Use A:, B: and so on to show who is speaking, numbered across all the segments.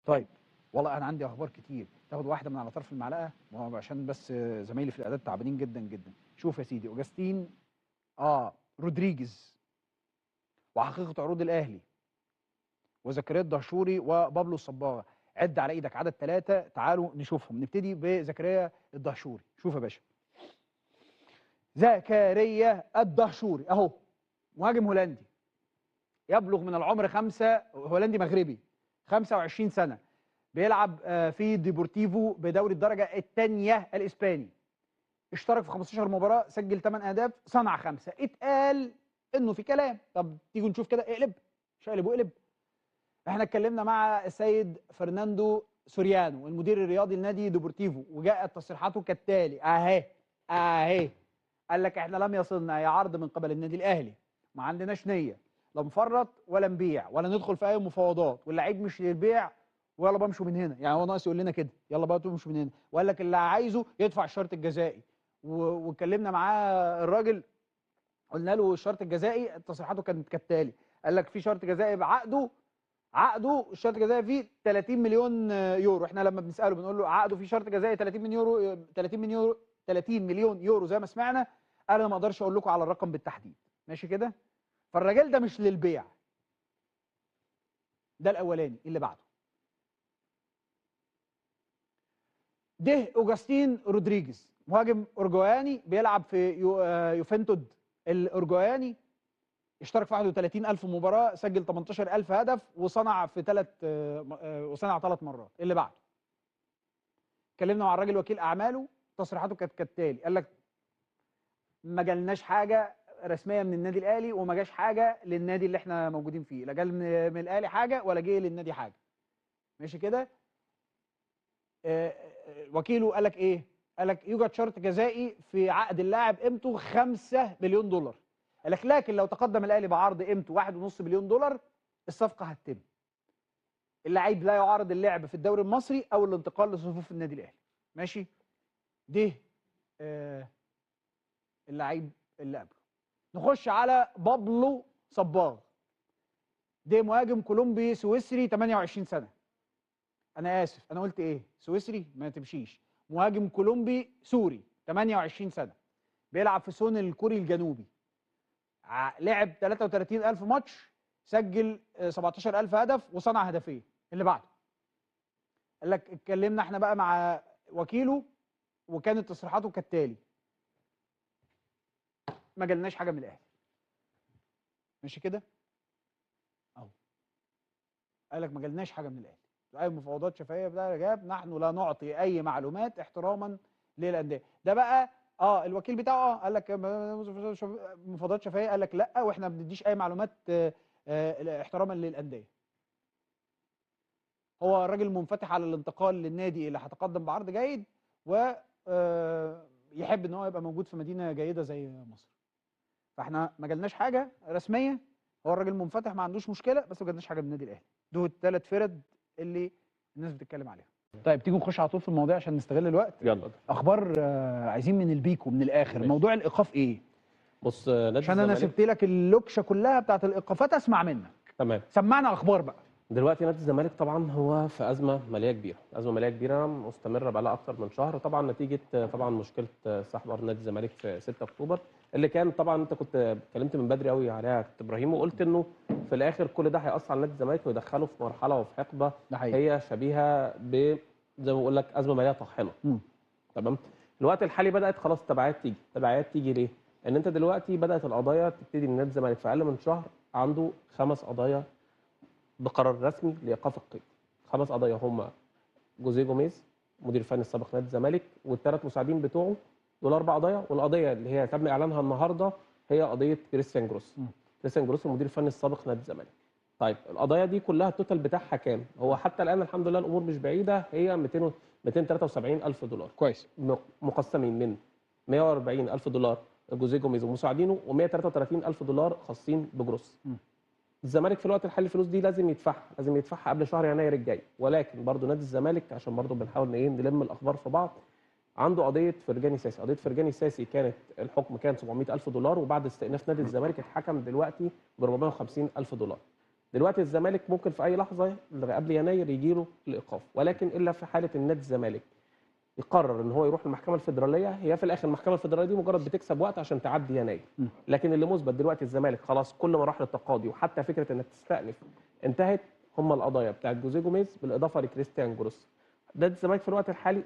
A: طيب والله انا عندي اخبار كتير، تاخد واحدة من على طرف المعلقة عشان بس زمايلي في الاعداد تعبانين جدا جدا. شوف يا سيدي، اوجاستين رودريجيز وحقيقة عروض الاهلي وزكريا الدهشوري وبابلو الصباغه، عد على ايدك عدد 3، تعالوا نشوفهم. نبتدي بزكريا الدهشوري. شوف يا باشا، زكريا الدهشوري اهو، مهاجم هولندي يبلغ من العمر 5، هولندي مغربي، 25 سنة، بيلعب في ديبورتيفو بدوري الدرجة الثانية الاسباني. اشترك في 15 مباراة، سجل 8 اهداف، صنع 5. اتقال انه في كلام، طب تيجوا نشوف كده، اقلب شقلب واقلب. احنا اتكلمنا مع السيد فرناندو سوريانو المدير الرياضي لنادي ديبورتيفو، وجاءت تصريحاته كالتالي. اهي قال لك احنا لم يصلنا اي عرض من قبل النادي الاهلي، ما عندناش نيه لا نفرط ولا نبيع ولا ندخل في اي مفاوضات، واللعيب مش للبيع، ويلا بقى امشوا من هنا. يعني هو ناقص يقول لنا كده يلا بقى تمشوا من هنا، وقال لك اللي عايزه يدفع الشرط الجزائي. واتكلمنا معاه الراجل، قلنا له الشرط الجزائي، تصريحاته كانت كالتالي، قال لك في شرط جزائي بعقده، عقده الشرط الجزائي فيه 30 مليون يورو. احنا لما بنساله بنقول له عقده فيه شرط جزائي 30 مليون يورو، 30 مليون يورو، 30 مليون يورو زي ما سمعنا، قال انا ما اقدرش اقول لكم على الرقم بالتحديد. ماشي كده؟ فالراجل ده مش للبيع. ده الاولاني. اللي بعده ده اوجاستين رودريجيز، مهاجم اورجواني بيلعب في يوفنتود الاورجواني، اشترك في 31000 مباراة، سجل 18000 هدف، وصنع في 3 مرات. اللي بعده اتكلمنا مع الراجل وكيل اعماله، تصريحاته كانت كالتالي، قال لك ما جالناش حاجة رسمية من النادي الاهلي، وما جاش حاجة للنادي اللي احنا موجودين فيه، لا جال من الاهلي حاجة ولا جه للنادي حاجة. ماشي كده؟ وكيله قال لك ايه؟ قال لك يوجد شرط جزائي في عقد اللاعب قيمته 5 مليون دولار. قال لك لكن لو تقدم الاهلي بعرض قيمته 1.5 مليون دولار الصفقة هتتم. اللاعب لا يعارض اللعب في الدوري المصري او الانتقال لصفوف النادي الاهلي. ماشي؟ ده اللاعب اللي قبله. نخش على بابلو صباغ. ده مهاجم كولومبي سويسري 28 سنة. انا اسف، انا قلت ايه؟ سويسري؟ ما تمشيش. مهاجم كولومبي سوري 28 سنة، بيلعب في سون الكوري الجنوبي. لعب 33000 ماتش، سجل 17000 هدف وصنع هدفين. اللي بعده قال لك اتكلمنا احنا بقى مع وكيله، وكانت تصريحاته كالتالي، ما جالناش حاجة من الاهلي. ماشي كده؟ اهو قال لك ما جالناش حاجة من الاهلي، اي مفاوضات شفهيه بتاع جاب، نحن لا نعطي اي معلومات احتراما للاندية. ده بقى الوكيل بتاعه قال لك مفاوضات شفهيه، قال لك لا واحنا ما بنديش اي معلومات احتراما للاندية. هو الراجل منفتح على الانتقال للنادي اللي هيتقدم بعرض جيد، و يحب ان هو يبقى موجود في مدينة جيدة زي مصر. فاحنا ما جالناش حاجة رسمية، هو الراجل منفتح ما عندوش مشكلة، بس ما جالناش حاجة من النادي الاهلي. دول الثلاث فرد اللي الناس بتتكلم عليهم. طيب تيجوا نخش على طول في المواضيع عشان نستغل الوقت. يلا اخبار عايزين من البيكو من الاخر. ماشي. موضوع الايقاف ايه؟
B: بص،
A: عشان انا سبت لك اللوكشه كلها بتاعت الايقافات، اسمع منك.
B: تمام،
A: سمعنا الاخبار بقى.
B: دلوقتي نادي الزمالك طبعا هو في ازمة ماليه كبيرة، ازمة ماليه كبيرة مستمرة بقى لها اكتر من شهر، طبعا نتيجة طبعا مشكلة سحب ارض نادي الزمالك في 6 اكتوبر، اللي كان طبعا انت كنت اتكلمت من بدري قوي عليها يا كابتن ابراهيم، وقلت انه في الاخر كل ده هيأثر على نادي الزمالك ويدخله في مرحلة وفي حقبة هي شبيهه ب زي ما بقول لك ازمة ماليه طاحنة. تمام. الوقت الحالي بدات خلاص تبعات تيجي، تبعات تيجي ليه؟ ان انت دلوقتي بدات القضايا تبتدي من نادي الزمالك في اقل من شهر عنده 5 قضايا بقرار رسمي لايقاف القيد. 5 قضايا هم جوزيه جوميز مدير الفني السابق نادي الزمالك والثلاث مساعدين بتوعه، دول 4 قضايا، والقضية اللي هي تم اعلانها النهارده هي قضية كريستيان جروس. كريستيان جروس المدير الفني السابق نادي الزمالك. طيب القضايا دي كلها ال total بتاعها كام؟ هو حتى الان الحمد لله الامور مش بعيدة، هي 273 الف دولار.
A: كويس.
B: مقسمين من 140 الف دولار جوزيه جوميز ومساعدينه، و133 الف دولار خاصين بجروس. الزمالك في الوقت الحالي الفلوس دي لازم يدفعها، لازم يدفعها قبل شهر يناير الجاي. ولكن برضه نادي الزمالك عشان برضه بنحاول ايه نلم الاخبار في بعض، عنده قضية فرجاني ساسي. قضية فرجاني ساسي كانت الحكم كان 700 الف دولار، وبعد استئناف نادي الزمالك اتحكم دلوقتي ب 450 الف دولار. دلوقتي الزمالك ممكن في اي لحظة قبل يناير يجي له الايقاف، ولكن الا في حاله النادي الزمالك يقرر ان هو يروح المحكمة الفيدرالية. هي في الاخر المحكمة الفيدرالية دي مجرد بتكسب وقت عشان تعدي يناير، لكن اللي مثبت دلوقتي الزمالك خلاص كل مراحل التقاضي وحتى فكرة انك تستأنف انتهت. هم القضايا بتاعت جوزيه جوميز بالاضافة لكريستيان جروس. نادي الزمالك في الوقت الحالي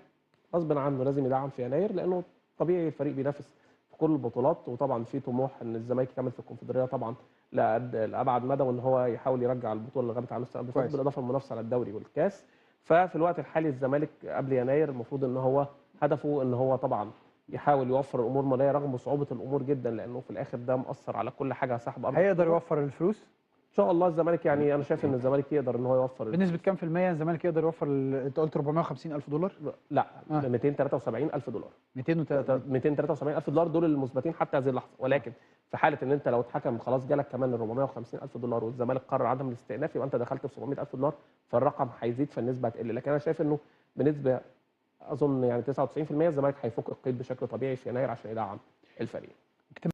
B: غصب عنه لازم يدعم في يناير، لانه طبيعي الفريق بينافس في كل البطولات، وطبعا في طموح ان الزمالك يكمل في الكونفدراليه طبعا لابعد مدى، وان هو يحاول يرجع البطولة اللي غابت عنه السنة اللي فاتت، بالاضافة للمنافسة على الدوري والكاس. ففي الوقت الحالي الزمالك قبل يناير المفروض ان هو هدفه ان هو طبعا يحاول يوفر الامور المالية رغم صعوبة الامور جدا، لانه في الاخر ده مأثر على كل حاجة. سحب ارض
A: هيقدر يوفر الفلوس؟
B: ان شاء الله الزمالك، يعني انا شايف ان الزمالك يقدر ان هو يوفر.
A: بنسبة كام في المية الزمالك يقدر يوفر؟ انت قلت 450 ألف دولار؟
B: لا، 273 ألف دولار.
A: 273
B: ألف دولار دول المثبتين حتى هذه اللحظة، ولكن في حاله ان انت لو اتحكم خلاص جالك كمان ال 450 ألف دولار والزمالك قرر عدم الاستئناف، يبقى انت دخلت في 700 ألف دولار، فالرقم هيزيد فالنسبه هتقل. لكن انا شايف انه بنسبة اظن يعني 99% الزمالك هيفك القيد بشكل طبيعي في يناير عشان يدعم الفريق.